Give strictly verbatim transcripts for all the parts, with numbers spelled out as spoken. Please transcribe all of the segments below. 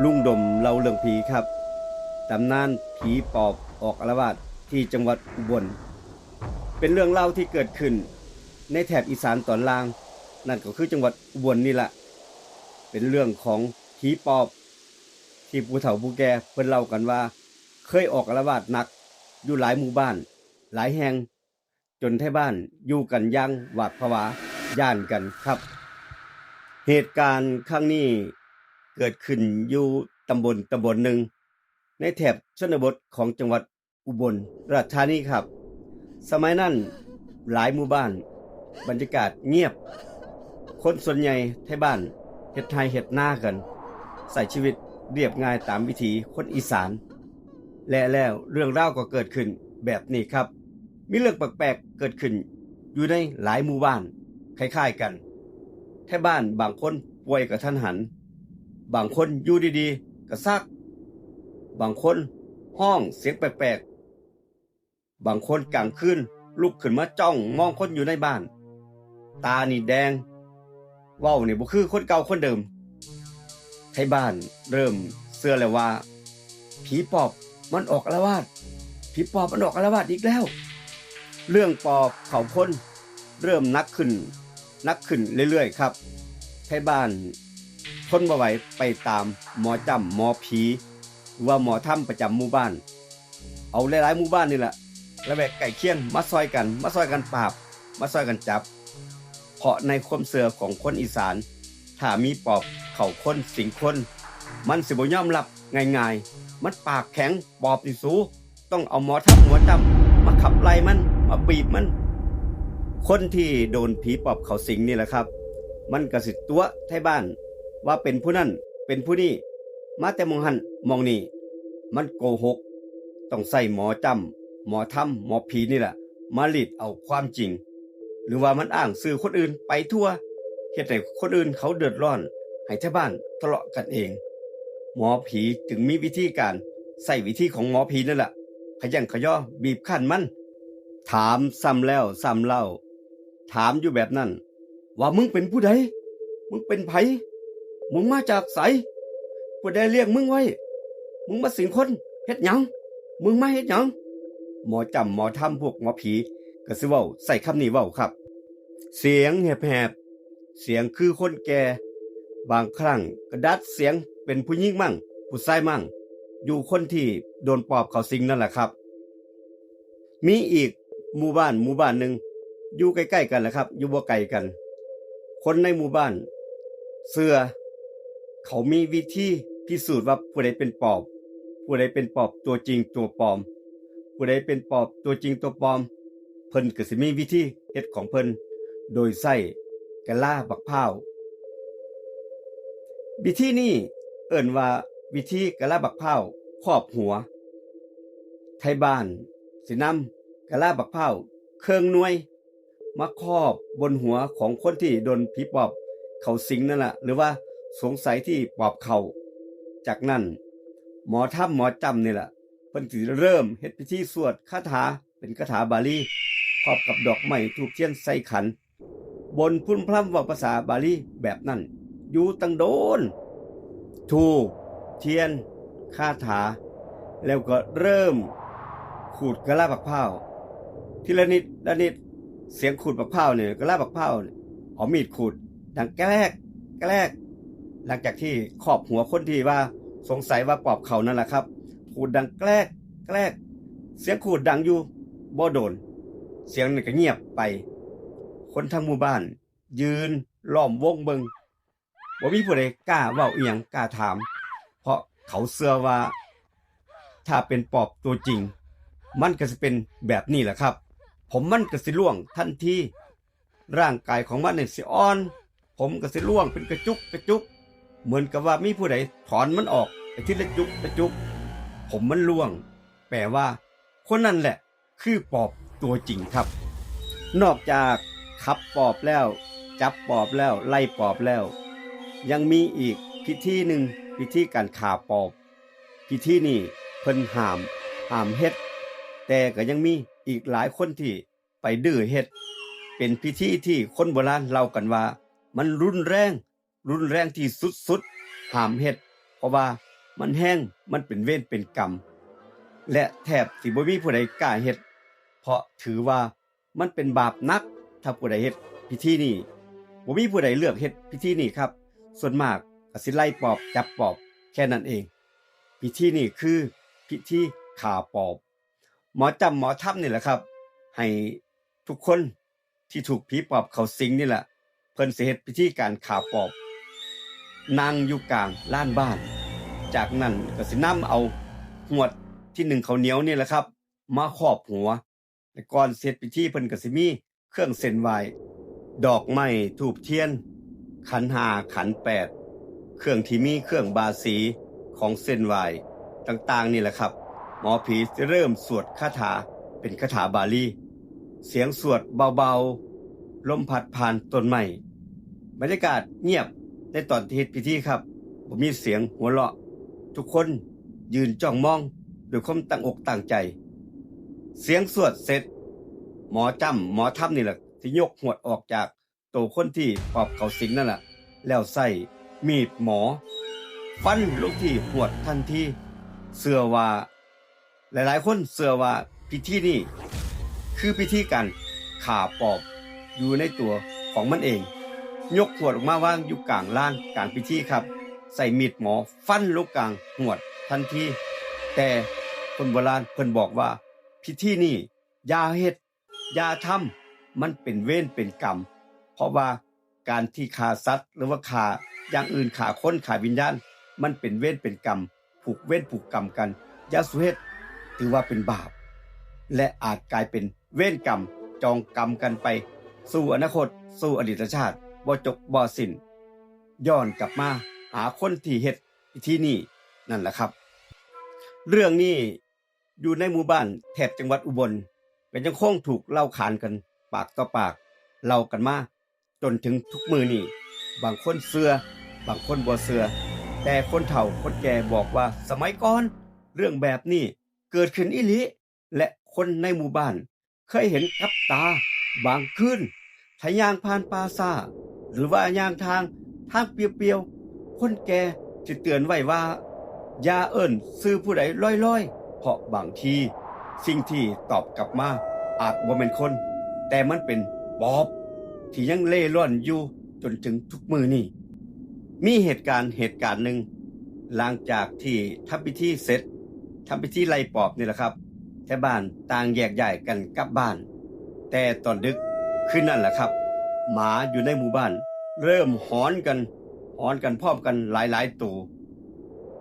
ลุงดมเล่าเรื่องผีครับ ตำนานผีปอบออกอาละวาดที่จังหวัดอุบล เป็นเรื่องเล่าที่เกิดขึ้นในแถบอีสานตอนล่าง นั่นก็คือจังหวัดอุบลนี่แหละ เป็นเรื่องของผีปอบที่ผู้เฒ่าผู้แก่เพิ่นเล่ากันว่า เคยออกอาละวาดหนักอยู่หลายหมู่บ้าน หลายแห่ง จนไทบ้านอยู่กันอย่างหวาดผวาย้านกันครับ เหตุการณ์ครั้งนี้เกิดขึ้นอยู่ตำบลตำบลหนึ่ง ในแถบชนบทของจังหวัดอุบลราชธานีครับ สมัยนั้นหลายหมู่บ้าน บรรยากาศเงียบ คนส่วนใหญ่ไทบ้านเฮ็ดไร่เฮ็ดนากัน ใช้ชีวิตเรียบง่ายตามวิถีคนอีสาน และแล้วเรื่องราวก็เกิดขึ้นแบบนี้ครับ มีเรื่องแปลกๆเกิดขึ้นอยู่ในหลายหมู่บ้านคล้ายๆกัน ไทบ้านบางคนป่วยกะทันหัน บางคนอยู่ดีๆกะซัก บางคนฮ้องเสียงแปลกๆ บางคนกลางคืนลุกขึ้นมาจ้องมองคนอยู่ในบ้าน ตานี่แดง เว้านี่บ่คือคนเก่าคนเดิม ไทบ้านเริ่มเชื่อแล้วว่า ผีปอบมันออกอาละวาด ผีปอบมันออกอาละวาดอีกแล้ว เรื่องปอบเข้าคนเริ่มหนักขึ้น หนักขึ้นเรื่อยๆครับ ไทบ้านทนบ่ไหวไปตามหมอจ้ำหมอผี หรือว่าหมอธรรมประจำหมู่บ้าน เอาหลายๆหมู่บ้านนี่แหละ ละแวกใกล้เคียงมาซอยกัน มาซอยกันปราบ มาซอยกันจับ เพราะในความเชื่อของคนอีสาน ถ้ามีปอบเข้าคนสิงคน มันสิบ่ยอมรับง่ายๆ มันปากแข็ง ปอบนี่สู ต้องเอาหมอธรรมหมอจ้ำมาขับไล่มัน มาบีบมัน คนที่โดนผีปอบเข้าสิงนี่แหละครับ มันกะสิตั๋วไทบ้านว่าเป็นผู้นั้นเป็นผู้นี้ มาแต่หม่องหั้นหม่องนี่ มันโกหก ต้องใช้หมอจ้ำหมอธรรมหมอผีนี่แหละ มาหลีดเอาความจริง หรือว่ามันอ้างชื่อคนอื่นไปทั่ว เฮ็ดให้คนอื่นเขาเดือดร้อน ให้ไทบ้านทะเลาะกันเอง หมอผีจึงมีวิธีการ ใช้วิธีของหมอผีนั่นแหละ ขยันขยอบีบคั้นมัน ถามซ้ำแล้วซ้ำเล่า ถามอยู่แบบนั้น ว่ามึงเป็นผู้ใด มึงเป็นไผ มึงมาจากไส ผู้ใดเลี้ยงมึงไว้ มึงมาสิงคนเฮ็ดหยัง มึงมาเฮ็ดหยัง หมอจ้ำหมอธรรมพวกหมอผีกะสิเว้าใช้คำนี้เว้าครับ เสียงแหบๆ เสียงคือคนแก่ บางครั้งกะดัดเสียงเป็นผู้หญิงมั่ง ผู้ชายมั่ง อยู่คนที่โดนปอบเข้าสิงนั่นแหละครับ มีอีกหมู่บ้านหมู่บ้านหนึ่ง อยู่ใกล้ๆกันแหละครับ อยู่บ่ไกลกัน คนในหมู่บ้านเชื่อ เขามีวิธีพิสูจน์ว่าผู้ใดเป็นปอบ ผู้ใดเป็นปอบตัวจริงตัวปลอม ผู้ใดเป็นปอบตัวจริงตัวปลอม เพิ่นกะสิมีวิธีเฮ็ดของเพิ่น โดยใช้กะลาบักพร้าว วิธีนี้เอิ้นว่าวิธีกะลาบักพร้าวครอบหัว ไทบ้านสินำกะลาบักพร้าวเคิ่งหน่วย มาครอบบนหัวของคนที่โดนผีปอบเข้าสิงนั่นแหละ หรือว่าสงสัยที่ปอบเข้า จากนั้น หมอธรรมหมอจ้ำนี่แหละ เพิ่นสิเริ่มเฮ็ดพิธีสวดคาถาเป็นคาถาบาลี พร้อมกับดอกไม้ธูปเทียนใส่ขัน บนพึมพำเว้าภาษาบาลีแบบนั้น อยู่ตั้งโดน ธูป เทียน คาถา แล้วก็เริ่มขูดกะลาบักพร้าว ทีละนิดละนิด เสียงขูดบักพร้าวเนี่ย กะลาบักพร้าวเนี่ย เอามีดขูดดังแกรกแกรก หลังจากที่ครอบหัวคนที่ว่าสงสัยว่าปอบเข้านั่นแหละครับ ขูดดังแกรกแกรก เสียงขูดดังอยู่บ่โดน เสียงนั่นก็เงียบไป คนทั้งหมู่บ้านยืนล้อมวงเบิ่ง บ่มีผู้ใดกล้าเว้าอิหยังกล้าถาม เพราะเขาเชื่อว่า ถ้าเป็นปอบตัวจริง มันก็สิเป็นแบบนี้แหละครับ ผมมันก็สิร่วงทันที ร่างกายของมันเนี่ยสิอ่อน ผมก็สิร่วงเป็นกระจุกกระจุก เหมือนกับว่ามีผู้ใดถอนมันออกไปทีละจุกละจุก ผมมันร่วง แปลว่า คนนั้นแหละคือปอบตัวจริงครับ นอกจากขับปอบแล้ว จับปอบแล้ว ไล่ปอบแล้ว ยังมีอีกพิธีหนึ่ง พิธีการฆ่าปอบ พิธีนี้เพิ่นห้าม ห้ามเฮ็ด แต่ก็ยังมีอีกหลายคนที่ไปดื้อเฮ็ด เป็นพิธีที่คนโบราณเล่ากันว่า มันรุนแรง รุนแรงที่สุดๆ ห้ามเฮ็ด เพราะว่า มันแฮง มันเป็นเวรเป็นกรรม และแทบสิบ่มีผู้ใดกล้าเฮ็ด เพราะถือว่ามันเป็นบาปหนัก ถ้าผู้ใดเฮ็ดพิธีนี้ บ่มีผู้ใดเลือกเฮ็ดพิธีนี้ครับ ส่วนมากก็สิไล่ปอบจับปอบแค่นั้นเอง พิธีนี้คือพิธีฆ่าปอบ หมอจ้ำหมอธรรมนี่แหละครับ ให้ทุกคนที่ถูกผีปอบเข้าสิงนี่แหละ เพิ่นสิเฮ็ดพิธีการฆ่าปอบ นั่งอยู่กลางลานบ้าน จากนั้นก็สินำเอาหวดที่นึ่งข้าวเหนียวนี่แหละครับ มาครอบหัว และก่อนสิเฮ็ดพิธีเพิ่นก็สิมีเครื่องเส้นไหว้ ดอกไม้ ธูปเทียน ขันห้า ขันแปด เครื่องที่มีเครื่องบาสีของเส้นไหว้ต่างๆนี่แหละครับ หมอผีจะเริ่มสวดคาถาเป็นคาถาบาลี เสียงสวดเบาๆ ลมพัดผ่านต้นไม้ บรรยากาศเงียบในตอนที่เฮ็ดพิธีครับ บ่มีเสียงหัวเราะ ทุกคนยืนจ้องมองด้วยความตั้งอกตั้งใจ เสียงสวดเสร็จ หมอจ้ำหมอธรรมนี่แหละที่ยกหวดออกจากโตคนที่ปอบเข้าสิงนั่นแหละ แล้วใช้มีดหมอ ฟันลงที่หวดทันที เชื่อว่า หลายๆคนเชื่อว่าพิธีนี้คือพิธีการฆ่าปอบอยู่ในตัวของมันเอง ยกหวดออกมาวางอยู่กลางลานกลางพิธีครับ ใช้มีดหมอฟันลงกลางหวดทันที แต่คนโบราณเพิ่นบอกว่าพิธีนี้อย่าเฮ็ด อย่าทำ มันเป็นเวรเป็นกรรม เพราะว่าการที่ฆ่าสัตว์ หรือว่าฆ่าอย่างอื่น ฆ่าคน ฆ่าวิญญาณ มันเป็นเวรเป็นกรรม ผูกเวรผูกกรรมกัน อย่าสู่เฮ็ด ถือว่าเป็นบาป และอาจกลายเป็นเวรกรรม จองกรรมกันไปสู่อนาคต สู่อดีตชาติ บ่จบบ่สิ้น ย้อนกลับมาหาคนที่เฮ็ดพิธีนี้นั่นแหละครับ เรื่องนี้ อยู่ในหมู่บ้านแถบจังหวัดอุบล ก็ยังคงถูกเล่าขานกันปากต่อปาก เล่ากันมาจนถึงทุกมื้อนี้ บางคนเชื่อ บางคนบ่เชื่อ แต่คนเฒ่าคนแก่บอกว่าสมัยก่อนเรื่องแบบนี้เกิดขึ้นอีหลี และคนในหมู่บ้านเคยเห็นกับตา บางคืน ถ้าย่างผ่านป่าช้า หรือว่าย่างทาง ทางเปลี่ยวๆ คนแก่สิเตือนไว้ว่า อย่าเอิ้นชื่อผู้ใดลอยๆ เพราะบางทีสิ่งที่ตอบกลับมาอาจบ่แม่นคน แต่มันเป็นปอบที่ยังเร่ร่อนอยู่จนถึงทุกมื้อนี้ มีเหตุการณ์เหตุการณ์หนึ่ง หลังจากที่ทำพิธีเสร็จ ทำพิธีไล่ปอบนี่แหละครับ ไทบ้านต่างแยกย้ายกันกลับบ้าน แต่ตอนดึกคืนนั่นแหละครับ หมาอยู่ในหมู่บ้านเริ่มหอนกัน หอนกันพร้อมกันหลายๆตัว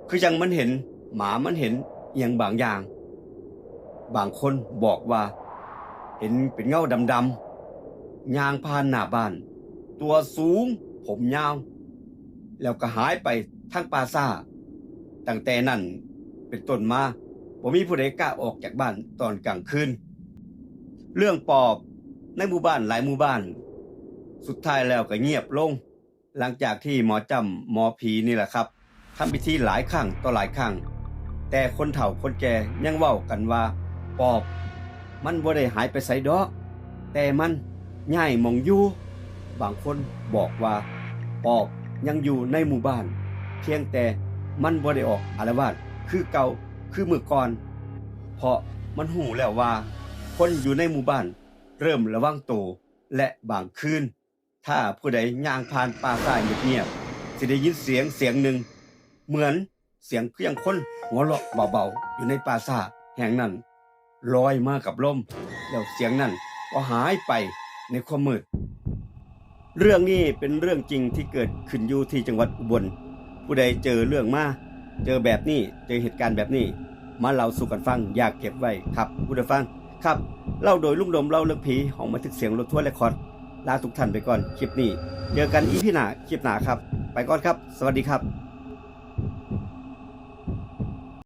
คือจั่งมันเห็น หมามันเห็นอิหยังบางอย่าง บางคนบอกว่าเห็นเป็นเงาดำๆ ย่างผ่านหน้าบ้าน ตัวสูง ผมยาว แล้วก็หายไปทางป่าช้า ตั้งแต่นั้นเป็นต้นมา บ่มีผู้ใดกล้าออกจากบ้านตอนกลางคืน เรื่องปอบในหมู่บ้านหลายหมู่บ้าน สุดท้ายแล้วก็เงียบลง หลังจากที่หมอจ้ำหมอผีนี่แหละครับ ทำพิธีหลายครั้งต่อหลายครั้ง แต่คนเฒ่าคนแก่ยังเว้ากันว่า ปอบมันบ่ได้หายไปไสดอก แต่มันย้ายหม่องอยู่ บางคนบอกว่าปอบยังอยู่ในหมู่บ้าน เพียงแต่มันบ่ได้ออกอาละวาดคือเก่า คือมื้อก่อน เพราะมันฮู้แล้วว่าคนอยู่ในหมู่บ้านเริ่มระวังโต และบางคืน ถ้าผู้ใดย่างผ่านป่าช้าเงียบๆ สิได้ยินเสียงเสียงหนึ่ง เหมือนเสียงคือยังคนหัวเราะเบาๆ อยู่ในป่าช้าแห่งนั้น ลอยมากับลม แล้วเสียงนั้นก็หายไปในความมืด เรื่องนี้เป็นเรื่องจริงที่เกิดขึ้นอยู่ที่จังหวัดอุบล ผู้ใดเจอเรื่องมา เจอแบบนี้ เจอเหตุการณ์แบบนี้ มาเล่าสู่กันฟัง อย่าเก็บไว้ครับ ผู้ใดฟังครับ เล่าโดยลุงดมเล่าเรื่องผี ห้องบันทึกเสียงรถทัวร์เรคคอร์ด ลาทุกท่านไปก่อน คลิปนี้ เจอกันอีพีหน้า คลิปหน้าครับ ไปก่อนครับ สวัสดีครับ